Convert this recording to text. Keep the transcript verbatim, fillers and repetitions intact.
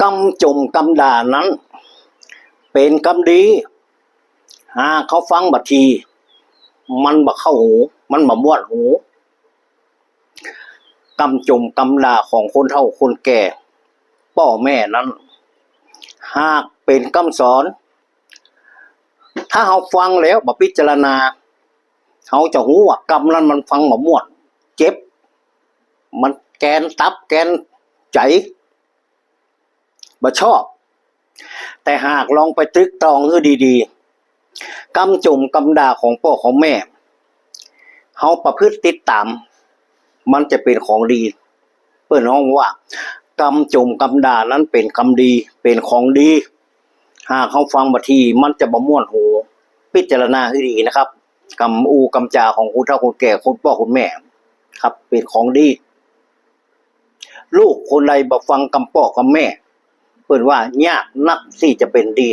กำจ่มกำด่านั้น เป๋นกำดี หากเฮาฟังบ่าที มันบ่เข้าหู มันบ่ม่วนหู กำจ่มกำด่าของคนเฒ่าคนแก่ ป้อแม่นั้น หากเป๋นกำสอน ถ้าเฮาฟังแล้วบ่พิจารณา เฮาจะฮู้ว่ากำนั้นมันฟังบ่ม่วน เจ็บ มันแกนตับแกนใจ๋ บ่ชอบ แต่หากลองไปตรึกตรองหื้อดีๆ กำจ่มกำด่าของป้อของแม่ เฮาประพฤติติดต๋าม มันจะเป๋นของดี เปิ้นฮ้องว่า กำจ่มกำด่านั้นเป๋นกำดี เป๋นของดี หากเฮาฟังบ่าที มันจะบ่ม่วนหู พิจารณาหื้อดีนะครับ กำอู้กำจ๋าของคนเฒ่าคนแก่ คนป้อคนแม่ครับ เป๋นของดี ลูกคนใดบ่ฟังกำป้อกำแม่ เปิ้นว่ายากนักตี้จะเป๋นดี